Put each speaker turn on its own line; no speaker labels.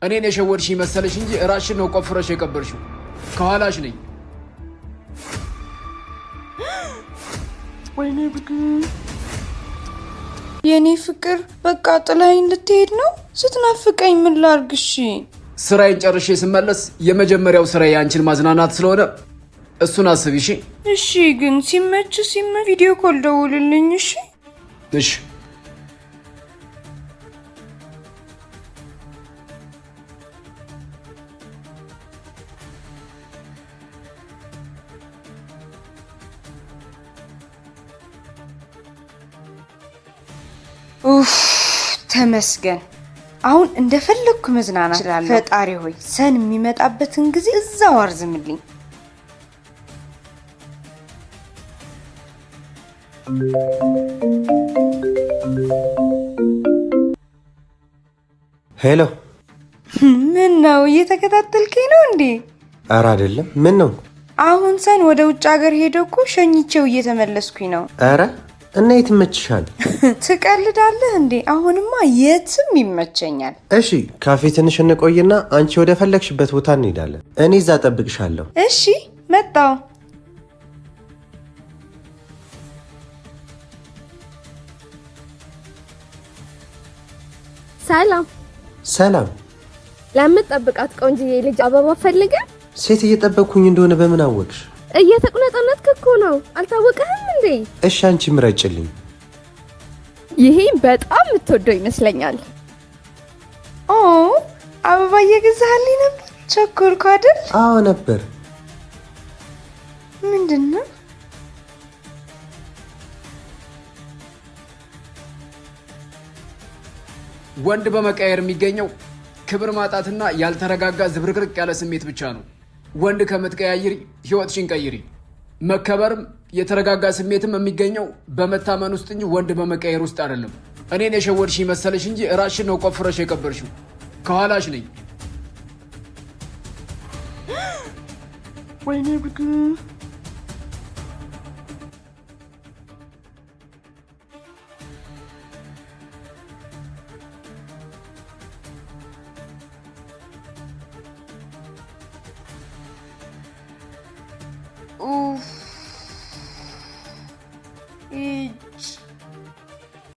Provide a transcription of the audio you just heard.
እኔን የሸወድሽ መሰለሽ እንጂ ራስሽን ነው ቆፍረሽ የቀበርሽው። ከኋላሽ ነኝ።
ወይኔ ጉድ! የኔ ፍቅር፣ በቃ ጥለኸኝ ልትሄድ ነው? ስትናፍቀኝ ምን ላርግ? እሺ።
ስራዬን ጨርሼ ስመለስ የመጀመሪያው ስራዬ አንቺን ማዝናናት ስለሆነ እሱን አስቢ እሺ?
እሺ፣ ግን ሲመች ሲመች video call ደውልልኝ። እሺ?
እሺ።
ኡፍ፣ ተመስገን። አሁን እንደፈለግኩ መዝናናት እችላለሁ። ፈጣሪ ሆይ፣ ሰን የሚመጣበትን ጊዜ እዛው አርዝምልኝ።
Hello።
ምን ነው፣ እየተከታተልከኝ ነው እንዴ?
ኧረ አይደለም። ምን ነው?
አሁን ሰን ወደ ውጭ ሀገር ሄደ እኮ፣ ሸኝቼው እየተመለስኩኝ ነው።
ኧረ፣ እና የት ይመችሻል?
ትቀልዳለህ እንዴ? አሁንማ የትም ይመቸኛል።
እሺ፣ ካፌ ትንሽ እንቆይና አንቺ ወደ ፈለግሽበት ቦታ እንሄዳለን። እኔ እዛ እጠብቅሻለሁ።
እሺ፣ መጣው።
ሰላም።
ሰላም።
ለምትጠብቃት ቆንጅዬ ልጅ አበባ ፈልገህ?
ሴት እየጠበቅኩኝ እንደሆነ በምን አወቅሽ?
እየተቁነጠነጥክ እኮ ነው። አልታወቀህም እንዴ?
እሺ፣ አንቺ ምረጭልኝ።
ይሄ በጣም የምትወደው ይመስለኛል።
ኦ፣ አበባ እየገዛህልኝ ነበር። ቸኮልኩ አይደል?
አዎ፣ ነበር።
ምንድን ነው?
ወንድ በመቀየር የሚገኘው ክብር ማጣትና ያልተረጋጋ ዝብርቅርቅ ያለ ስሜት ብቻ ነው። ወንድ ከምትቀያይሪ ህይወትሽን ቀይሪ። መከበርም የተረጋጋ ስሜትም የሚገኘው በመታመን ውስጥ እንጂ ወንድ በመቀየር ውስጥ አይደለም። እኔን የሸወድሽ መሰለሽ እንጂ ራስሽን ነው ቆፍረሽ የቀበርሽው። ከኋላሽ ነኝ።
ወይኔ ጉድ! ኡፍ!